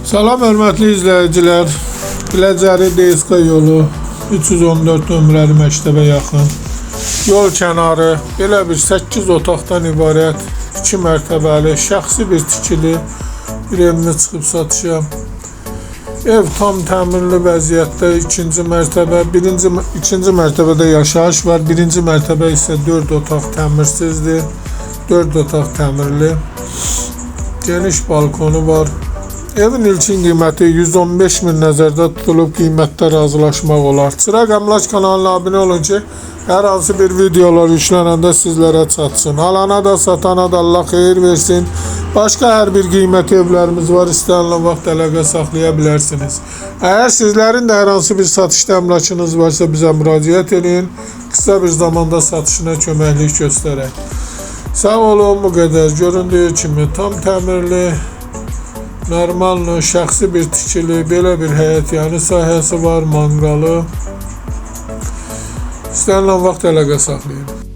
Salam hörmətli izləyicilər. Biləcəri DSK yolu 314 nömrəli məktəbə yaxın. Yol kənarı belə bir 8 otaqdan ibarət 2 mərtəbəli şəxsi bir tikili bir evimiz çıxıb satışa. Ev tam təmirli vəziyyətdə, ikinci mərtəbə, birinci, ikinci mərtəbədə yaşayış var. Birinci mərtəbə isə 4 otaq təmirsizdir. 4 otaq təmirli. Geniş balkonu var. Evin ilkin qiyməti 115 min nəzərdə tutulub, qiymətdə razılaşmaq olar. Çıraq Əmlak kanalına abunə olun ki, hər hansı bir videolar yüklənəndə sizlərə çatsın. Alana da satana da Allah xeyir versin. Başqa hər bir qiymətli evlərimiz var, istənilən vaxt əlaqə saxlaya bilərsiniz. Əgər sizlərin də hər hansı bir satışda əmlakınız varsa bizə müraciət edin. Qısa bir zamanda satışına köməklik göstərək. Sağ olun, bu qədər. Göründüyü kimi tam təmirli, normal, şəxsi bir tikili, belə bir həyət yanı sahəsi var, manqalı. İstənilən vaxt əlaqə saxlayın.